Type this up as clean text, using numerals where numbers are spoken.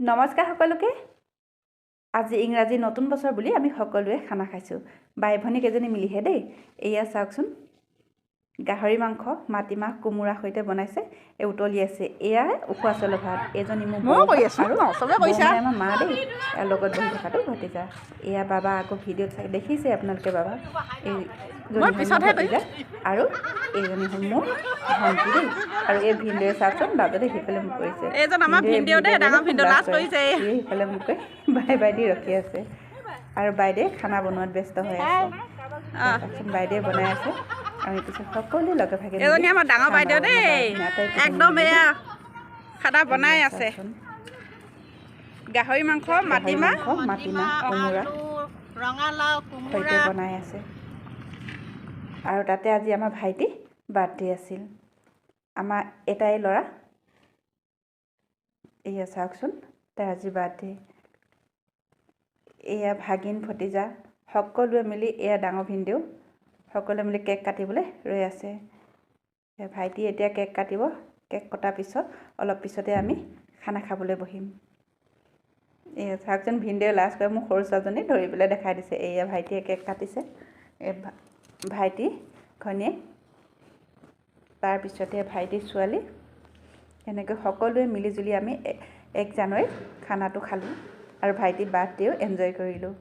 নমস্কাৰ সকলোকে। আজি ইংৰাজী নতুন বছৰ বুলি আমি সকলোৱে খানা খাইছোঁ, বাই ভনী কেইজনী মিলিহে দেই। এয়া চাওকচোন, গাহৰি মাংস মাটিমাহ কোমোৰা সৈতে বনাইছে, এই উতলি আছে। এয়া উখোৱা চাউলৰ ভাত। এজনী মোৰ ময়ো কৰি আছোঁ আৰু ন, চবে কৰিছা। বৌ মানে আমাৰ মা দেই, ইয়াৰ লগত বহি থকাটো ভতিজা। এয়া বাবা, আকৌ ভিডিঅ'ত চাই দেখিছে আপোনালোকে বাবা। এইজনী মই হ'ল মোৰ পিছতহে কৰিম। ভতিজা আৰু এইজনী হ'ল মোৰ ভণ্টি দেই। আৰু এই ভিনদেউৱে চাওকচোন, লাজতে সিফালে মোক কৰিছে। এইজন আমাৰ ভিনদেউৱে ভিনদেউ দেই, ভিডিঅ' ডাঙৰ কৰিলে ভিনদেউ, লাজ লাজ কৰে। কৰিছে এই। এই সিফালে মোক কৈ বাই বাই দি ৰখি আছে। আৰু বাইদেৱে খানা বনোৱাত ব্যস্ত হৈ আছে। চাওকচোন, বাইদেৱে বনাই আছে। আমি পিছত সকলোৱে লগে ভাগে মিলি এজনী আমাৰ ডাঙৰ খাম। বাইদেউ আৰু দেই, আমাৰ আটাইকেইজনী একদম মিলি। এয়া খানা বনাই এয়া আছে। চাওকচোন, গাহৰি মাংস গাহৰি মাটিমাহ মাংস মাটিমাহ কোমোৰা ৰঙালাও সৈতে কোমোৰা বনাই আছে। আৰু তাতে আজি আমাৰ ভাইটি বাৰ্থডে আছিল। আমাৰ এটাই ল'ৰা। এয়া চাওকচোন, তাৰ আজি বাৰ্থডে। এয়া ভাগিন ভতিজা সকলোৱে মিলি, এয়া ডাঙৰ ভিনদেউ, সকলোৱে মিলি কেক কাটিবলৈ ৰৈ আছে। এয়া ভাইটি এতিয়া কেক কাটিব। কেক কটাৰ পিছত অলপ পিছতে আমি খানা খাবলৈ বহিম। এয়া চাওকচোন, ভিনদেউ লাজ কৰে, মোৰ সৰু ছোৱালীজনী ধৰি পেলাই দেখাই দিছে। এয়া ভাইটিয়ে কেক কাটিছে, এই ভাইটি ঘৈণীয়েক, তাৰপিছতে ভাইটিৰ ছোৱালী। এনেকৈ সকলোৱে মিলিজুলি আমি 1 জানুৱাৰীত খানাটো খালোঁ আৰু ভাইটিৰ বাৰ্থডেও এনজয় কৰিলোঁ।